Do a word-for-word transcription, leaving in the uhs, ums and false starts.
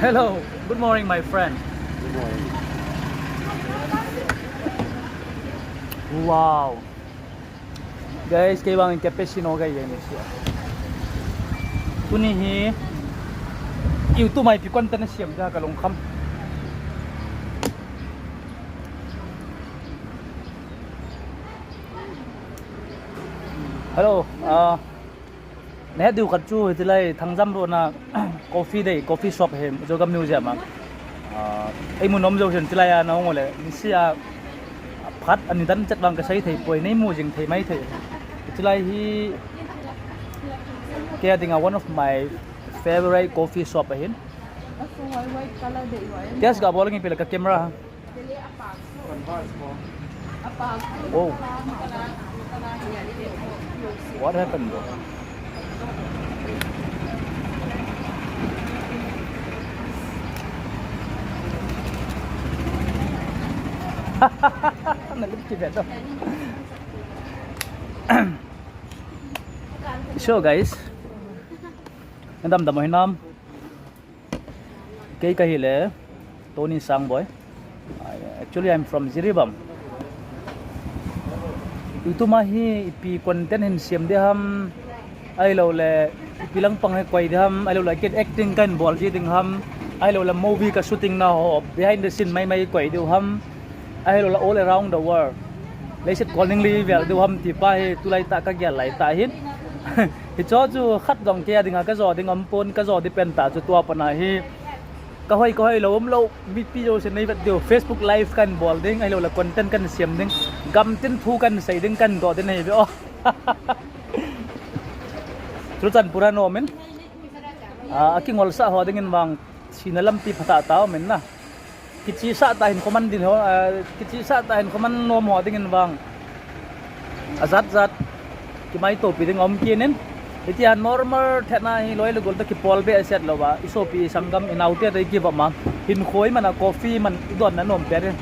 Hello, good morning, my friend. Good morning. Wow. Guys, kei vang cappuccino gai jeng ni sia. Tuni hi YouTube a ipi content na siam dia ka lungkham. Hello, uh, Nahet diu khat chu hitilai Thangjam road na coffee day, coffee shop hi, Zogam Museum a. Ah, eimu nom jou hin tilai a nahung ule, nisea phat ani dan chet vang kasei thei poi, neimu jing thei mai thei. Hitilai hi kei a dinga one of my favorite coffee shop ahin. Taste ga bol nge pela ka camera. Oh. What happened, bro? Nalut kibet to. So guys, nadam dam hinam. Kei kahile Tony Sangboi. I, actually, I'm from Jiribam. Ituma hi ipi content hin siam ding ham, ahilou le ipi langpang hi koi ding ham, ahilou le kei acting kahin bol ji ding ham, ahilou le movie ka shooting na ho behind the scene mai mai koi diu ham, ahilou le all around the world. Leiset kolning li vel diu ham ti pa hi tulai tah ka gel lai tah hin. Hicho chu khat jong kei a dinga kajo ding um pon, kajo ding pen tah chu tua pana hi. Kahoi, kahoi lou, umlou, mipi jouse nei vet diu, Facebook Live kahin bol ding, ahilou le content kahin siam ding, gamtin thu kahin sei ding, kahin doh ding ahi ve o. Churachandpur a nom in, ah, akingolsah ho dingin vang, sina lampi phatah tah um in na. Kichesah tah hin khoman ding ho, ah, kichesah tah hin khoman nom ho dingin vang. Ajat jat kimaitopi ding um kit in. Hitia normal thetna hi loi le gol toh kipol behseh louva, isopi isanggam inaote toh ikiva ma, hinkho iman a coffee man idon na nom pet in.